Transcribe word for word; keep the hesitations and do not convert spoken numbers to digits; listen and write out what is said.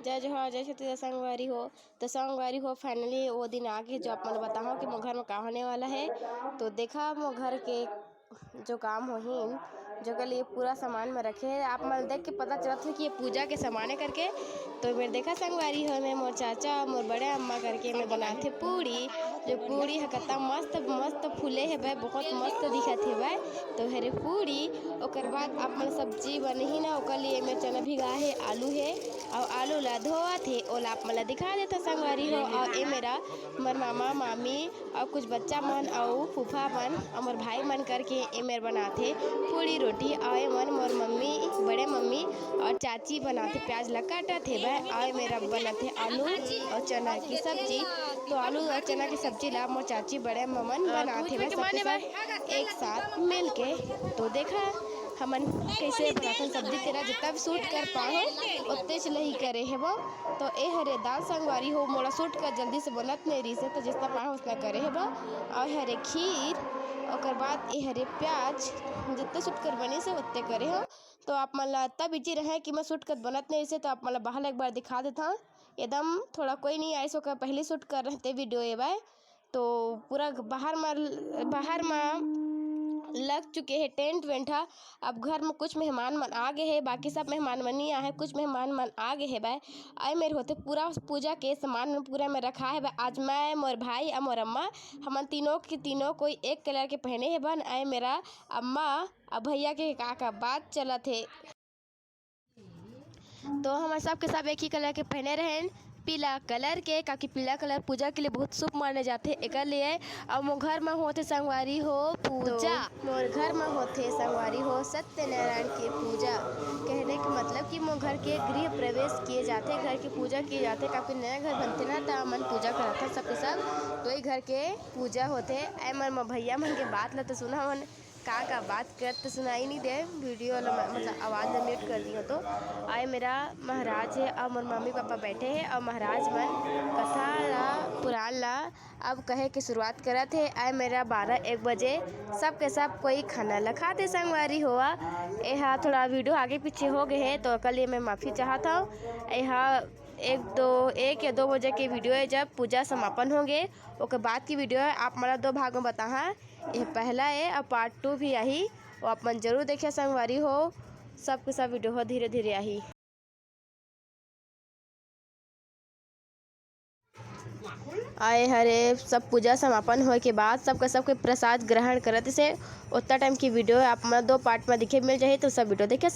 जय जोहार, जय छत्तीसगढ़ संगवारी हो। तो संगवारी हो, finally वो दिन आ गे, जो आप मन बताओ कि मोर घर में का होने वाला है। तो देखा, मोर घर के जो काम होही, जो के लिए पूरा सामान में रखे है, आप मन देख के पता चलत है कि ये पूजा के सामान है करके। तो मेर देखा संगवारी हो, मैं मोर चाचा, मोर बड़े अम्मा करके मैं बनाथे पूड़ी। जो पूड़ी ह कत्ता मस्त मस्त फूले हेबे, बहुत मस्त दिखत हेबे। तो हरे पूड़ी, ओकर बाद आप मन सब्जी बनही ना, ओकर लिए मैं चना भिगा है, आलू है, और आलू ला धोवत हे, ओला आप मन ला दिखा देता संगवारी हो। और ए मेरा मोर मामा मामी और कुछ बच्चा मन और फूफा मन और मोर भाई मन करके ए मेर बनाथे पूड़ी रोटी। और ए मन मोर मम्मी, बड़े मम्मी और चाची बनाथे, प्याज ला काटत हेबे। और ए मेरा बनाथे आलू और चना की सब्जी। तो आलू और चना की सब्जी ला मोर चाची बड़े ममन बनाथे बस सबके सब एक साथ मिल के। तो देखा हमन कैसे बनाथन सब्जी, तेरा जितना भी शूट कर पाए हो उतने च लही करे हेबो। तो ए हरे दाल संगवारी हो, मोला शूट कर जल्दी से बनत नहीं रहिस हे, तो जितना पाए उतना करे हेबो। और हरे खीर, ओकर बाद ए हरे प्याज, जितना शूट कर बनिस हे उतने करे हो। तो आप मन ला इतना बिजी रहे कि मैं शूट कर बनत नहीं रहिस हे, तो आप मन ला बाहर एक बार दिखा देता हूँ। एकदम थोड़ा कोई नहीं आइस, ओकर पहले शूट कर रहते वीडियो ए बाय। तो पूरा बाहर म, बाहर म लग चुके हे टेंट वेंट ह। अब घर में कुछ मेहमान मन आ गए हे, बाकी सब मेहमान मन नहीं आए हे, कुछ मेहमान मन आ गए हे बाय। आए मेर होते पूरा पूजा के सामान मन पूरा में रखा हे बाय। आज मैं, मोर भाई और मोर अम्मा, हमन तीनों के तीनों कोई एक कलर के पहने हे बन। आए मेरा अम्मा और भैया के का का बात चलत हे। तो हमर सब के सब एक ही कलर के पहने रहेन, पीला कलर के, काकि पीला कलर पूजा के लिए बहुत शुभ माने जाथे, एकर लिए। और मोर घर में होथे संगवारी हो पूजा। तो मोर घर में होथे संगवारी हो सत्यनारायण के पूजा। कहने के मतलब कि मोर घर के गृह प्रवेश किए जाथे, घर की पूजा किए जाथे, काकि नया घर बनथे ना, त हमन पूजा कराथन सबके सब, तो ये घर के पूजा होथे। ऐ मन म भैया मन के बात ल तो सुना मन, का का बात करत सुनाई नहीं दे, वीडियो ला म-, मतलब आवाज़ ला म्यूट कर दियो। तो आए मेरा महाराज है और मोर मम्मी पापा बैठे हैं और महाराज मन कथा ला, पुराण ला अब कहे के शुरुआत करत है। आए मेरा बारह एक बजे सबके सब कोई खाना ला खाथे संगवारी होवा। एहा थोड़ा वीडियो आगे पीछे हो गए है, तो ओकर लिए मैं माफ़ी चाहत हूँ। एहा एक दो, एक या दो बजे के वीडियो है, जब पूजा समापन होंगे, ओकर बाद की वीडियो है। आप मन ला दो भाग में बताहा, ये पहला है, अब पार्ट टू भी आही, वो आप मन जरूर देखिए संगवारी हो, सबके सब वीडियो हो धीरे धीरे आही। आए हरे सब पूजा समापन होए के बाद सबके सबके प्रसाद ग्रहण करत से, उतना टाइम की वीडियो आप मन दो पार्ट में देखे मिल जाही, तो सब वीडियो देखे।